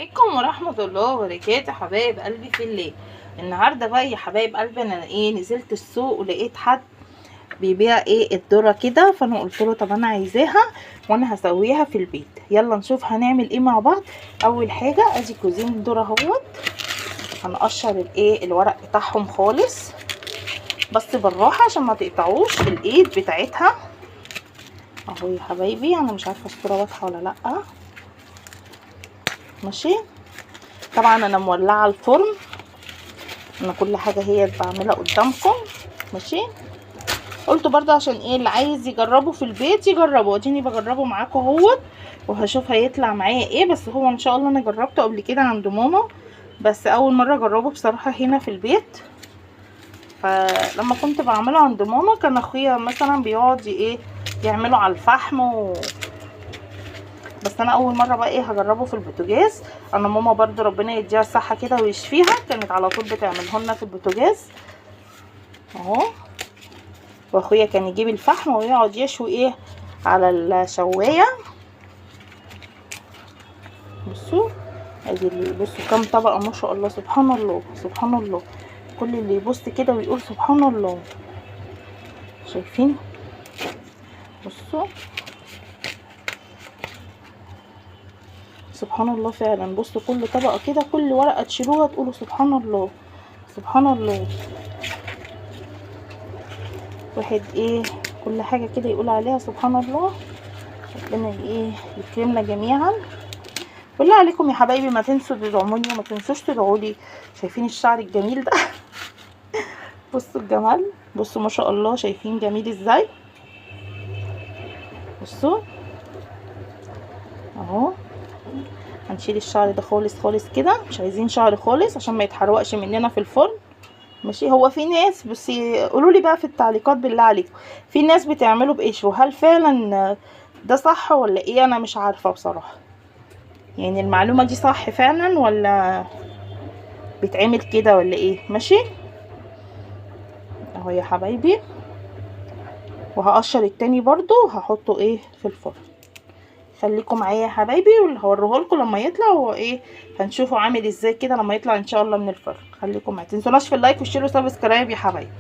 عليكم ورحمة الله وبركاته حبايب قلبي في الله. النهارده بقى يا حبايب قلبي انا نزلت السوق ولقيت حد بيبيع الذرة كده، فانا قلت له طب انا عايزاها وانا هسويها في البيت. يلا نشوف هنعمل ايه مع بعض. اول حاجة ادي كوزين ذرة اهوت، هنقشر الورق بتاعهم خالص بس بالراحة عشان ما تقطعوش الايد بتاعتها. اهو يا حبايبي، انا مش عارفة الصورة واضحة ولا لأ. ماشي، طبعا انا مولعه الفرن، انا كل حاجة هي اللي بعملها قدامكم. ماشي، قلت برضه عشان اللي عايز يجربه في البيت يجربه، اديني بجربه معاكم اهوت وهشوف هيطلع معايا ايه. بس هو ان شاء الله انا جربته قبل كده عند ماما، بس اول مرة اجربه بصراحة هنا في البيت. فلما كنت بعمله عند ماما كان اخويا مثلا بيقعد يعمله على الفحم بس انا اول مرة بقى هجربه في البوتاجاز. انا ماما برضو ربنا يديها الصحة كده ويشفيها، كانت على طول بتعمله لنا في البوتاجاز اهو، واخويا كان يجيب الفحم ويقعد يشوي على الشوايه. بصوا ادي بصوا كام طبقه ما شاء الله، سبحان الله سبحان الله، كل اللي يبص كده ويقول سبحان الله. شايفين؟ بصوا سبحان الله فعلا. بصوا كل طبقه كده، كل ورقة تشيلوها تقولوا سبحان الله سبحان الله. واحد كل حاجة كده يقول عليها سبحان الله. ربنا يكرمنا جميعا. بالله عليكم يا حبايبي ما تنسوا تدعموني وما تنسوش تدعوا لي. شايفين الشعر الجميل ده؟ بصوا الجمال، بصوا ما شاء الله، شايفين جميل ازاي؟ بصوا اهو، هنشيل الشعر ده خالص خالص كده، مش عايزين شعر خالص عشان ما يتحرقش مننا في الفرن. ماشي، هو في ناس بس قولوا لي بقى في التعليقات بالله عليكم، في ناس بتعمله بقشره، هل فعلا ده صح ولا ايه؟ انا مش عارفه بصراحة، يعني المعلومة دي صح فعلا ولا بيتعمل كده ولا ايه؟ ماشي اهو يا حبايبي، وهقشر التاني برضو وهحطه في الفرن. خليكم معايا يا حبايبي واللي هوريه لكم لما يطلع هو هنشوفه عامل ازاي كده لما يطلع ان شاء الله من الفرن. خليكم معايا، متنسوناش في ال like وال share و subscribe يا حبايبي.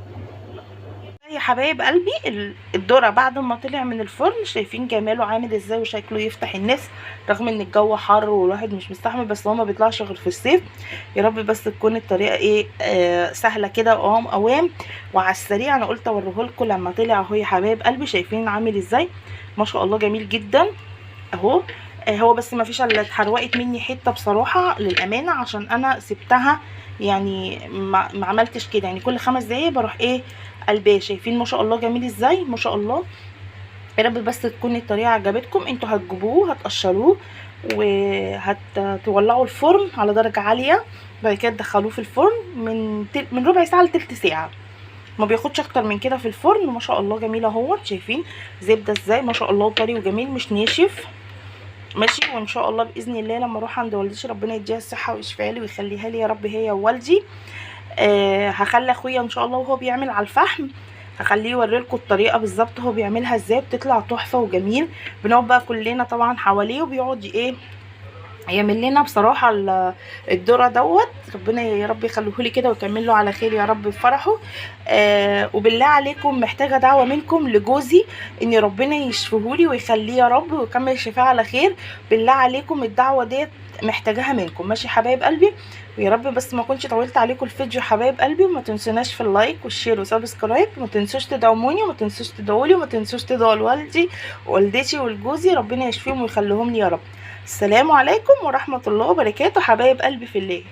يا حبايب قلبي الذرة بعد ما طلع من الفرن شايفين جماله عامل ازاي وشكله يفتح النفس، رغم ان الجو حر والواحد مش مستحمل، بس هو ما بيطلعش غير في الصيف. يا رب بس تكون الطريقة سهلة كده قوام قوام وعلى السريع. انا قلت اوريه لكم لما طلع اهو يا حبايب قلبي، شايفين عامل ازاي؟ ما شاء الله جميل جدا اهو. هو بس ما فيش الا اتحرقت مني حتة بصراحة للامانة، عشان انا سبتها يعني ما عملتش كده، يعني كل 5 دقايق بروح قلباه. شايفين ما شاء الله جميل ازاي؟ ما شاء الله. يا رب بس تكون الطريقة عجبتكم. انتوا هتجيبوه هتقشروه وهتولعوا الفرن على درجه عالية، بعد كده تدخلوه في الفرن من ربع ساعة لتلت ساعة، ما بياخدش اكتر من كده في الفرن. ما شاء الله جميل اهوت، شايفين زبدة ازاي؟ ما شاء الله طري وجميل مش ناشف. ماشي، وان شاء الله باذن الله لما اروح عند والدتي ربنا يديها الصحة ويشفيها لي ويخليها لي يا رب هي ووالدي، هخلي اخويا ان شاء الله وهو بيعمل على الفحم هخليه يوري لكم الطريقة بالظبط هو بيعملها ازاي، بتطلع تحفة وجميل. بنقعد بقى كلنا طبعا حواليه وبيقعد يعمل لنا بصراحة الذرة دوت. ربنا يا رب يخليه لي كده ويكمل له على خير يا رب في فرحه. وبالله عليكم محتاجه دعوه منكم لجوزي ان ربنا يشفيهولي ويخليه يا رب ويكمل شفاه على خير. بالله عليكم الدعوة ديت محتاجاها منكم. ماشي حبايب قلبي، ويا رب بس ما كنتش طولت عليكم الفيديو حبايب قلبي. وما تنسوناش في ال like وال share و subscribe، وما تنسوش تدعموني وما تنسوش تدعولي وما تنسوش تدعوا لوالدي ووالدتي ولجوزي، ربنا يشفيهم ويخليهم لي يا رب. السلام عليكم ورحمة الله وبركاته حبايب قلبي في الله.